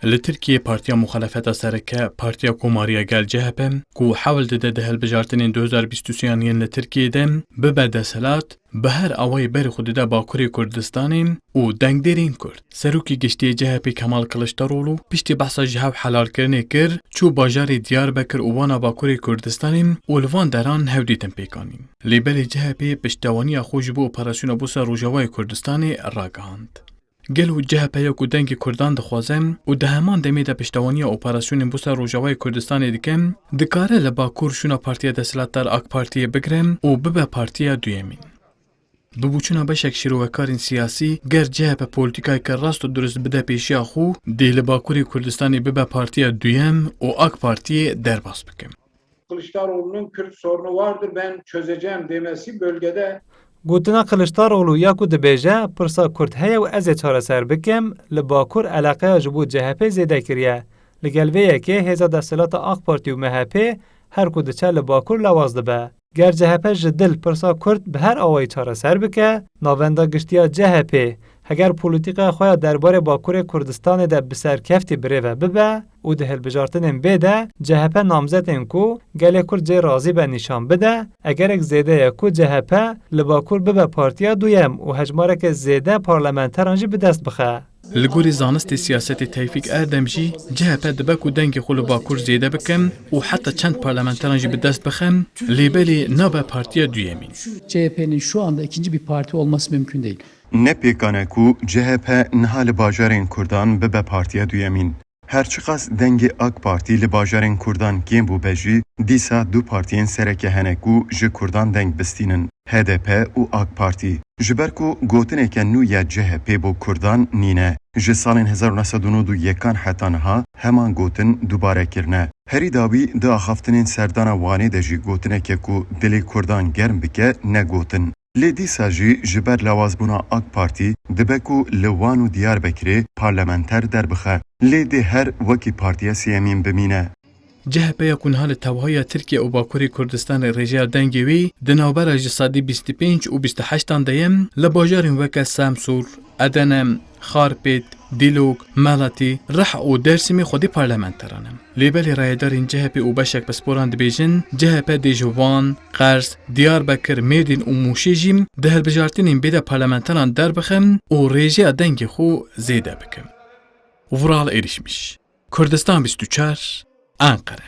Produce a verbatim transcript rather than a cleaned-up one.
Li Tirkiyê partiya muxalefeta sereke, Partiya Komarî ya Gel C H P, ku hewl dide di hilbijartinên du hezar bîst û sêyan yên li Tirkiyê de bibe desthilat, bi her awayî berê xwe dide Bakurê Kurdistanê û dengdêrên Kurd. Serokê Giştî yê C H P Kemal Kiliçdaroglu piştî behsa ji hev helalkirinê kir, çû bajarê Diyarbekir û wana Bakurê Kurdistanê û li van deran hevdîtin pêk anîn. Lê belê C H P piştewaniya xwe ji bo operasyona Busa Rojavayê Kurdistanê ragihand. Gelo C H P ya ku dengê Kurdan dixwaze û di heman demê de piştewaniya operasyonên Busa Rojavayê Kurdistanê dike, dikare li Bakur şûna partiya desthilatdar AK Partiyê bigire û bibe partiya duyemîn? Bi boçûna beşek şîrovekarên siyasî, ger C H P polîtîkayeke rast û dirust bide pêşiya xwe, dê li Bakurê Kurdistanê bibe partiya duyem û AK Partiyê derbas bike. Kılıçdaroğlu'nun Kürt sorunu vardır, ben çözeceğim demesi bölgede Gotina Kiliçdaroglu ya ku dibêje, pirsa Kurd heye û ez ê çareser bikim, li Bakur eleqeya ji bo C H P zêde kiriye. Li gel vê yekê hêza desthilata AK Partî û M H P her ku diçe li Bakur lewaz dibe. Ger C H P ji dil pirsa Kurd bi her awayî çareser bike, Navenda Giştî ya C H P heger polîtîkaya xwe ya derbarê Bakurê Kurdistanê de bi serkeftî birêve bibe û di hilbijartinên bê de C H P namzetên ku gelê Kurd jê razî be nîşan bide, egerek zêde ye ku C H P li Bakur bibe partiya duyem û hejmareke zêde parlamenteran jî bi dest bixe. Li gorî zanistê siyasetê Tevfîk Erdem jî C H P dibe ku dengê xwe li Bakur zêde bike û heta çend parlamenteran jî bi dest bixe, lê belê nabe partiya duyemîn. C H P'nin şu anda ikinci bir parti olması mümkün değil. Ne pêkan e ku C H P niha li bajarên Kurdan bibe partiya duyemîn. Her çiqas dengê AK Partî li bajarên Kurdan kêm bûbe jî, dîsa du partiyên sereke hene ku ji Kurdan deng bistînin, H D P û AK Partî. Ji ber ku gotineke nû ya C H P bo Kurdan nîne. Ji salên hezar û neh sed û nod û yekan heta niha heman gotin dubare kirine. Herî dawî di axaftinên serdana Wanê de jî gotineke ku dilê Kurdan germ bike negotin. Lê dîsa jî ji ber lawazbûna AK Partî dibe ku li Wan û Diyarbekirê parlamenter derbixe. Lê dê her wekî partiya sêyemîn bimîne. C H P ya ku niha li tevahîya Tirkiye û Bakurê Kurdistanê rêjeya dengê wî di navbera ji sedî bîst û pênc û bîst û heştan de ye, li bajarên weke Semsûr, Edene, Xarpêt, Dîlok, Meletî, Rih û Dêrsimê xwedî parlamenteran e. Lê belê rayedarên C H P û beşek pisporan dibêjin, C H P dê ji Van, Qers, Diyarbekir, Mêrdîn û Mûşê jî di hilbijartinên bê de parlamenteran derbixe û rêjeya dengê xwe zêde bike. Vural Êrişmiş, Kurdistan bîst û çar, Enqere.